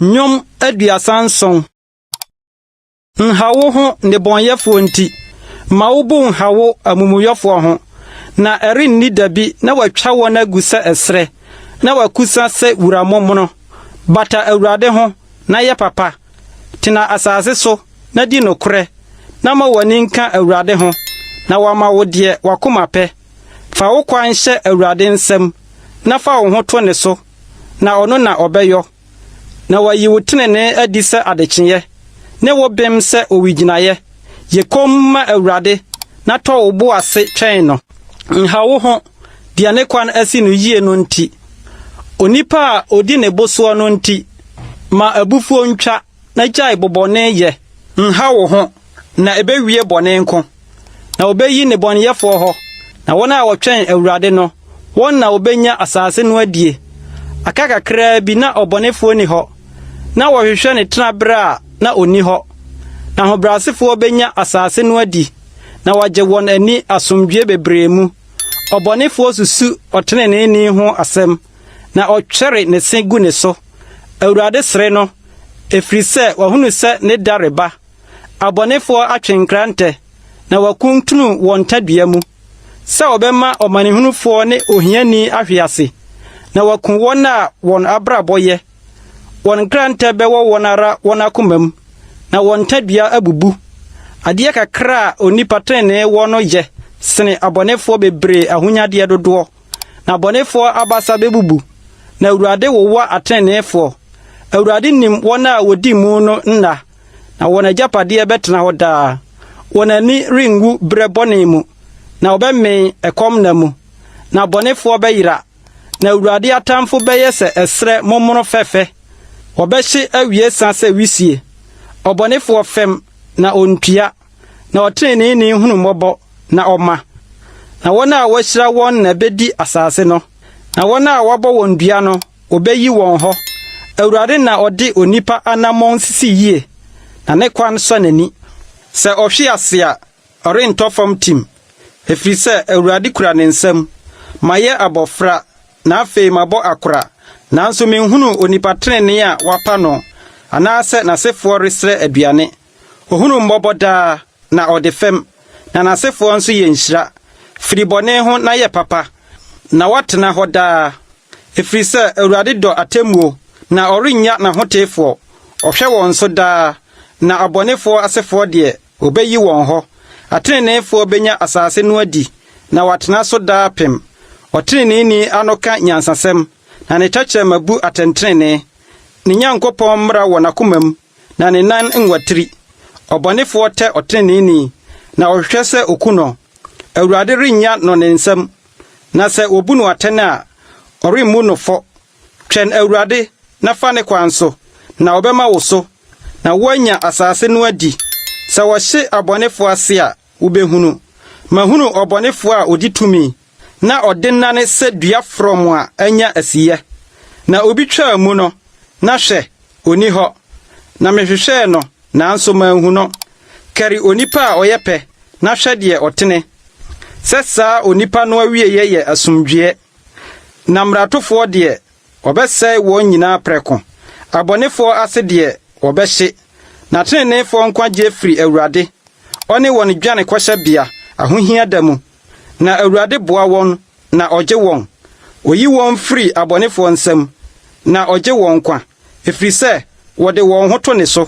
Nnwom 37. Nha wo ho nnebɔneyɛfoɔ nti, mma wo bo nha wo amumuyɔfoɔ ho, na ɛrenni da bi na wɔatwa wɔn agu sɛ ɛserɛ, na wɔakusa sɛ wura momono. Bata Awurade ho na yɛ papa, tena asase so na di nokorɛ, na ma w'ani nka Awurade ho, na wama wo deɛ w'akoma pɛ. Fa wo kwan hyɛ Awurade nsam, na fa wo ho to ne so, na ɔno na ɔbɛyɔ. Na wayi wo tenenee adi sɛ adekyeeɛ, ne wo bem sɛ owigyinaeɛ. Yɛ komm ma Awurade, na tɔ wo bo ase twɛn no. Nha wo ho, deɛ ne kwan asi no yie no nti. Onipa a ɔdi ne bo soɔ no nti, ma abufuo ntwa, na gyae bobɔne yɛ. Nha wo ho, na ɛbɛwie bɔne nko. Na wɔbɛyi nnebɔneyɛfoɔ hɔ, na wɔn a wɔtwɛn Awurade no, wɔn na wɔbɛnya asase no adie. Aka kakraa bi na ɔbɔnefoɔ nni hɔ, na wɔhwehwɛ ne tenaberɛ a na ɔnni hɔ. Na ahobrɛasefoɔ bɛnya asase no adi, na wɔagye wɔn ani asomdwoeɛ bebree mu. Ɔbɔnefoɔ susu ɔteneneeni ho asɛm, na ɔtwɛre ne se gu ne so. Awurade sere no, ɛfiri sɛ wahunu sɛ ne da reba. Abɔnefoɔ atwe nkrantɛ, na wɔakuntunu wɔn tadua mu, sɛ wɔbɛma ɔmanehunufoɔ ne ohiani ahwe ase, na wɔaku wɔn a wɔn abrabɔ yɛ. Wɔn nkrantɛ bɛwɔ wɔn ara wɔn akoma mu, na wɔn tadua abubu. Adeɛ kakra a onipa tenenee wɔ no yɛ sene abɔnefoɔ bebree ahonyadeɛ dodoɔ. Na abɔnefoɔ abasa bɛbubu, na Awurade wowa ateneneefoɔ. Awurade nim wɔn a wɔdi mu no nna, na wɔn agyapadeɛ bɛtena hɔ daa. Wɔn ani renwu berɛ bɔne mu, na wɔbɛmee ɛkɔm nna mu. Na abɔnefoɔ bɛyera, na Awurade atamfo bɛyɛ sɛ ɛserɛ momono fɛfɛ. Wɔbɛhye awie sa sɛ wisie. Ɔbɔnefoɔ fɛm, na ɔntua, na ɔteneneeni hunu mmɔbɔ, na ɔma. Na wɔn a wɔahyira wɔn na ebedi asase no, na wɔn a wɔabɔ wɔn dua no, wobeyi wɔn hɔ. Awurade na ɔde onipa anammɔn sisi yie, na ne kwan sɔ n'ani. Sɛ ɔhwe ase a, ɔrentɔ fam tim, ɛfiri sɛ Awurade kura ne nsam. Mayɛ abɔfra, na afei mabɔ akora, nanso menhunuu onipa trenee a wɔapa no, anaasɛ n'asefoɔ resrɛ aduane. Ohunu mmɔbɔ daa, na ɔde fɛm, na n'asefoɔ nso yɛ nhyira. Firi bɔne ho na yɛ papa, na woatena hɔ daa. Ɛfiri sɛ Awurade dɔ atemmuo, na ɔrennya n'ahoteefoɔ. Ɔhwɛ wɔn so daa, na abɔnefoɔ asefoɔ deɛ, ɔbɛyi wɔn hɔ. Ateneneefoɔ bɛnya asase no adi, na wɔatena so daapem. Ɔteneneeni ano ka nyansasɛm, na ne tɛkyerɛma bu atɛntenenee. Ne Nyankopɔn mmara wɔ n'akomam, na ne nan nwatiri. Ɔbɔnefoɔ tɛ ɔteneneeni, na ɔhwehwɛ sɛ oku no. Awurade rennya no ne nsam, na sɛ wobu no atɛn a, ɔremmu no fɔ. Twɛn Awurade na fa ne kwan so, na ɔbɛma wo so, na woanya asase no adi. Sɛ wɔhye abɔnefoɔ ase a, wobɛhunu. Mahunu ɔbɔnefoɔ a ɔdi tumi, na ɔdennane sɛ dua frɔmm a anya asiyɛ. Na obi twaa mu no, na hwɛ, onni hɔ, na mehwehwɛɛ no, nanso manhu no. Kari onipa a ɔyɛ pɛ, na hwɛ deɛ ɔtene, sɛ saa onipa no awieeɛ yɛ asomdwoeɛ. Na mmaratofoɔ deɛ, wɔbɛsɛe wɔn nyinaa prɛko. Abɔnefoɔ ase deɛ, wɔbɛhye. Na teneneefoɔ nkwagyeɛ firi Awurade, ɔne wɔn dwanekɔhyɛbea, ahohia da mu. Na Awurade boa wɔn na ɔgye wɔn. Oyi wɔn firi abɔnefoɔ nsam, na ɔgye wɔn nkwa, ɛfiri sɛ wɔde wɔn ho to ne so.